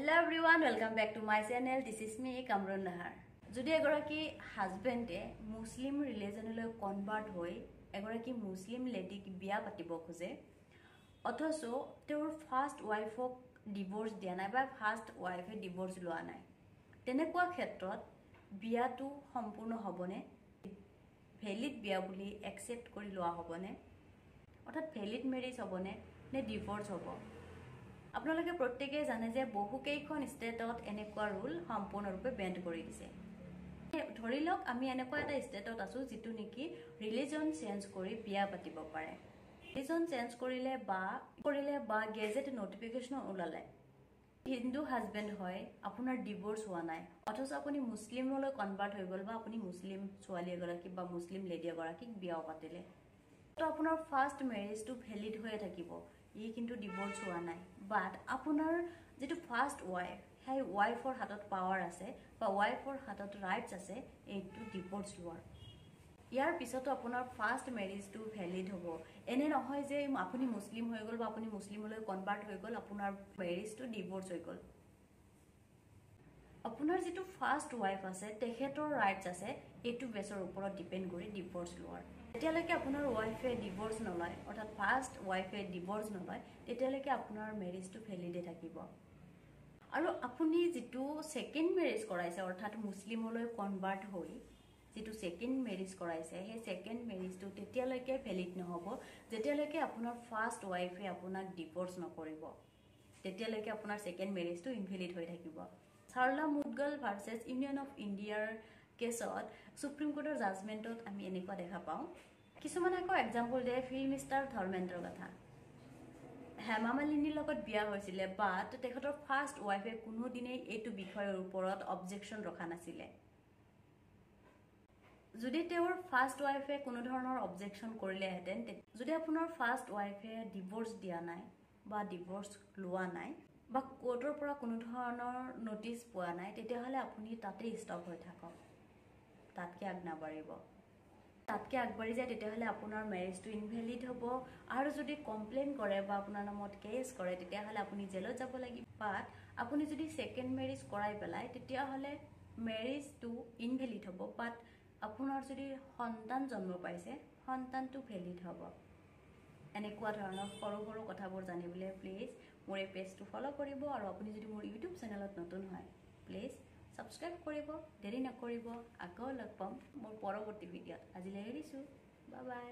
Hello everyone, welcome back to my channel. This is me, Kamrun Nahar. যদি এগৰাকী হাজবেণ্ডে মুছলিম ৰিলিজনলৈ convert হৈ এগৰাকী মুছলিম লেডিক বিয়া পাতিব খোজে, অথচ তেওঁৰ ফাৰ্ষ্ট ৱাইফক ডিভ'ৰ্চ দিয়া নাই বা ফাৰ্ষ্ট ৱাইফে ডিভ'ৰ্চ লোৱা নাই, তেনেকুৱা ক্ষেত্ৰত বিয়াটো সম্পূৰ্ণ হ'বনে? ভেলিড বিয়া বুলি একচেপ্ট কৰি লোৱা হ'বনে? অৰ্থাৎ ভেলিড মেৰিজ হ'বনে নে ডিভ'ৰ্চ হ'ব? আপোনালোকে প্ৰত্যেকেই জানে যে বহুকেইখন ষ্টেটত এনেকুৱা ৰুল সম্পূৰ্ণৰূপে বেণ্ড কৰি দিছে। ধৰি লওক আমি এনেকুৱা এটা ষ্টেটত আছোঁ যিটো নেকি ৰিলিজন চেঞ্জ কৰি বিয়া পাতিব পাৰে। ৰিলিজন চেঞ্জ কৰিলে বা গেজেট নটিফিকেশ্যন ওলালে, হিন্দু হাজবেণ্ড হয়, আপোনাৰ ডিভ'ৰ্চ হোৱা নাই, অথচ আপুনি মুছলিমলৈ কনভাৰ্ট হৈ গ'ল বা আপুনি মুছলিম ছোৱালী এগৰাকী বা মুছলিম লেডী এগৰাকীক বিয়াও পাতিলে, তো আপোনাৰ ফাৰ্ষ্ট মেৰেজটো ভেলিড হৈয়ে থাকিব। ই কিন্তু ডিভ'ৰ্চ হোৱা নাই, বাট আপোনাৰ যিটো ফাৰ্ষ্ট ৱাইফ, সেই ৱাইফৰ হাতত পাৱাৰ আছে বা ৱাইফৰ হাতত ৰাইটছ আছে এইটো ডিভ'ৰ্চ লোৱাৰ। ইয়াৰ পিছতো আপোনাৰ ফাৰ্ষ্ট মেৰেজটো ভেলিড হ'ব। এনে নহয় যে আপুনি মুছলিম হৈ গ'ল বা আপুনি মুছলিমলৈ কনভাৰ্ট হৈ গ'ল, আপোনাৰ মেৰেজটো ডিভ'ৰ্চ হৈ গ'ল। আপোনাৰ যিটো ফাৰ্ষ্ট ৱাইফ আছে, তেখেতৰ ৰাইটছ আছে এইটো বেছৰ ওপৰত ডিপেণ্ড কৰি ডিভ'ৰ্চ লোৱাৰ। যেতিয়ালৈকে আপোনাৰ ৱাইফে ডিভ'ৰ্চ নলয়, অৰ্থাৎ ফাৰ্ষ্ট ৱাইফে ডিভ'ৰ্চ নলয়, তেতিয়ালৈকে আপোনাৰ মেৰেজটো ভেলিডে থাকিব। আৰু আপুনি যিটো ছেকেণ্ড মেৰেজ কৰাইছে, অৰ্থাৎ মুছলিমলৈ কনভাৰ্ট হৈ যিটো ছেকেণ্ড মেৰেজ কৰাইছে, সেই ছেকেণ্ড মেৰেজটো তেতিয়ালৈকে ভেলিড নহ'ব যেতিয়ালৈকে আপোনাৰ ফাৰ্ষ্ট ৱাইফে আপোনাক ডিভ'ৰ্চ নকৰিব। তেতিয়ালৈকে আপোনাৰ ছেকেণ্ড মেৰেজটো ইনভেলিড হৈ থাকিব। Sarla Mudgal versus union of ইণ্ডিয়াৰ কেছত সুপ্ৰিম কোৰ্টৰ জাজমেণ্টত আমি এনেকুৱা দেখা পাওঁ। কিছুমান আকৌ এক্সাম্পল দিয়ে ফিল্ম ষ্টাৰ ধৰ্মেন্দ্ৰৰ কথা। হেমা মালিনীৰ লগত বিয়া হৈছিলে, বাট তেখেতৰ ফাৰ্ষ্ট ৱাইফে কোনোদিনেই এইটো বিষয়ৰ ওপৰত অবজেকশ্যন ৰখা নাছিলে। যদি তেওঁৰ ফাৰ্ষ্ট ৱাইফে কোনো ধৰণৰ অবজেকশ্যন কৰিলেহেঁতেন, যদি আপোনাৰ ফাৰ্ষ্ট ৱাইফে ডিভ'ৰ্চ দিয়া নাই বা ডিভ'ৰ্চ লোৱা নাই বা কোৰ্টৰ পৰা কোনো ধৰণৰ নটিচ পোৱা নাই, তেতিয়াহ'লে আপুনি তাতেই ষ্টপ হৈ থাকক, তাতকৈ আগ নাবাঢ়িব। তাতকৈ আগবাঢ়ি যায়, তেতিয়াহ'লে আপোনাৰ মেৰেজটো ইনভেলিড হ'ব আৰু যদি কমপ্লেইন কৰে বা আপোনাৰ নামত কেছ কৰে, তেতিয়াহ'লে আপুনি জেলত যাব লাগিব। বাট আপুনি যদি ছেকেণ্ড মেৰেজ কৰাই পেলাই, তেতিয়াহ'লে মেৰেজটো ইনভেলিড হ'ব, বাট আপোনাৰ যদি সন্তান জন্ম পাইছে, সন্তানটো ভেলিড হ'ব। এনেকুৱা ধৰণৰ সৰু সৰু কথাবোৰ জানিবলৈ প্লিজ মোৰ এই পেজটো ফ'ল' কৰিব আৰু আপুনি যদি মোৰ ইউটিউব চেনেলত নতুন হয়, প্লিজ ছাবস্ক্ৰাইব কৰিব। দেৰি নকৰিব। আকৌ লগ পাম মোৰ পৰৱৰ্তী ভিডিঅ'ত। আজিলৈ এৰিছোঁ, বাই বাই।